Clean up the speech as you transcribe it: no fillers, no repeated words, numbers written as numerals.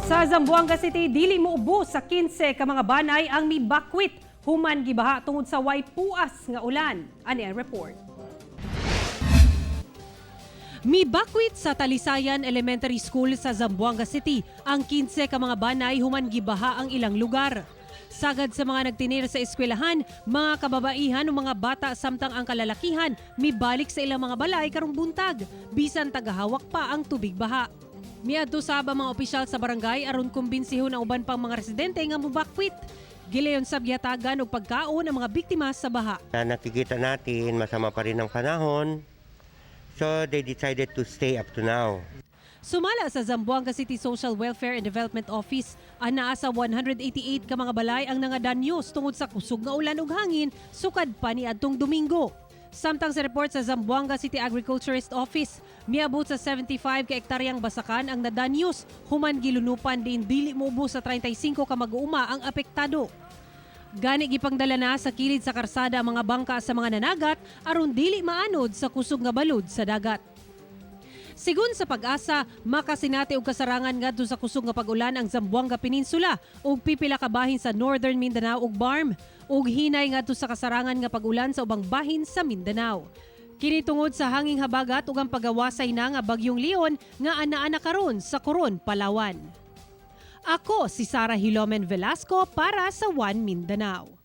Sa Zamboanga City, dili moubos sa 15 ka mga banay ang mibakwit human gibaha tungod sa way puas nga ulan. Ani ang report. Mibakwit sa Talisayan Elementary School sa Zamboanga City ang 15 ka mga banay human gibaha ang ilang lugar. Sagad sa mga nagtinir sa eskwelahan, mga kababaihan o mga bata, samtang ang kalalakihan mibalik sa ilang mga balay karong buntag, bisan tagahawak pa ang tubig baha. Miadto sab ang mga opisyal sa barangay aron kumbinsihon ang uban pang mga residente nga mubakwit. Gilayon sab gihatagan og pagkaon ang mga biktima sa baha. Na nakikita natin, masama pa rin ang panahon. So they decided to stay up to now. Sumala sa Zamboanga City Social Welfare and Development Office, anaa sa 188 ka mga balay ang nangadanyos tungod sa kusog nga ulan ug hangin sukad pa ni adtong Domingo. Samtang sa report sa Zamboanga City Agriculturist Office, miabot sa 75 ka hektaryang basakan ang nadanyos human gilunupan diin dili moubos sa 35 ka mag-uuma ang apektado. Gani gipangdala na sa kilid sa karsada ang mga bangka sa mga nanagat aron dili maanod sa kusog nga balud sa dagat. Sigon sa PAGASA, makasinati og kasarangan ngadto sa kusog nga pag-ulan ang Zamboanga Peninsula ug pipila ka bahin sa Northern Mindanao ug BARMM, ug hinay ngadto sa kasarangan nga pag-ulan sa ubang bahin sa Mindanao. Kini tungod sa hanging habagat ug ang pagawasay na nga bagyong Leon nga anaa na karon sa Coron, Palawan. Ako si Sara Hilomen Velasco para sa One Mindanao.